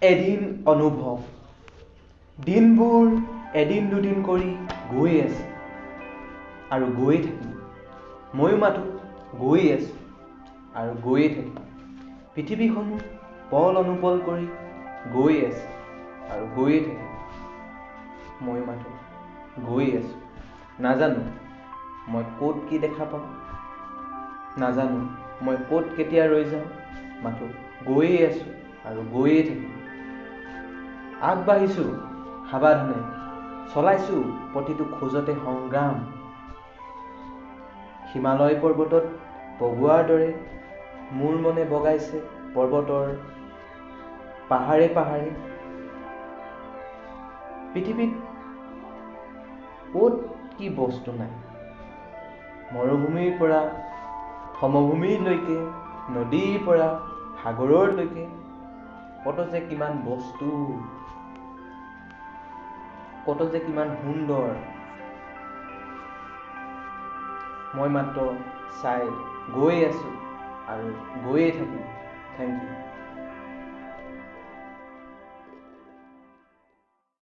এদিন অনুভৱ। দিনবোৰ এদিন দুদিন কৰি গৈয়ে আছে আৰু গৈয়ে থাকিব। ময়ো মাথোঁ গৈয়ে আছোঁ আৰু গৈয়ে থাকিম। পৃথিৱীখনো পল অনুপল কৰি গৈয়ে আছে আৰু গৈয়ে থাকিব। ময়ো মাথোঁ গৈয়ে আছোঁ। নাজানো মই ক'ত কি দেখা পাওঁ, নাজানো মই ক'ত কেতিয়া ৰৈ যাওঁ, মাথোঁ গৈয়ে আছোঁ আৰু গৈয়ে থাকিম। আগবাঢ়িছোঁ সাৱধানে, চলাইছোঁ প্ৰতিটো খোজতে সংগ্ৰাম। হিমালয় পৰ্বতত বগোৱাৰ দৰে মোৰ মনে বগাইছে পৰ্বতৰ পাহাৰে পাহাৰে। পৃথিৱীত ক'ত কি বস্তু নাই, মৰুভূমিৰ পৰা সমভূমিলৈকে, নদীৰ পৰা সাগৰলৈকে, কত যে কিমান বস্তু, কত যে কিমান সুন্দৰ। মই মাত্ৰ চাই গৈ আছোঁ আৰু গৈয়ে থাকিম। Thank you.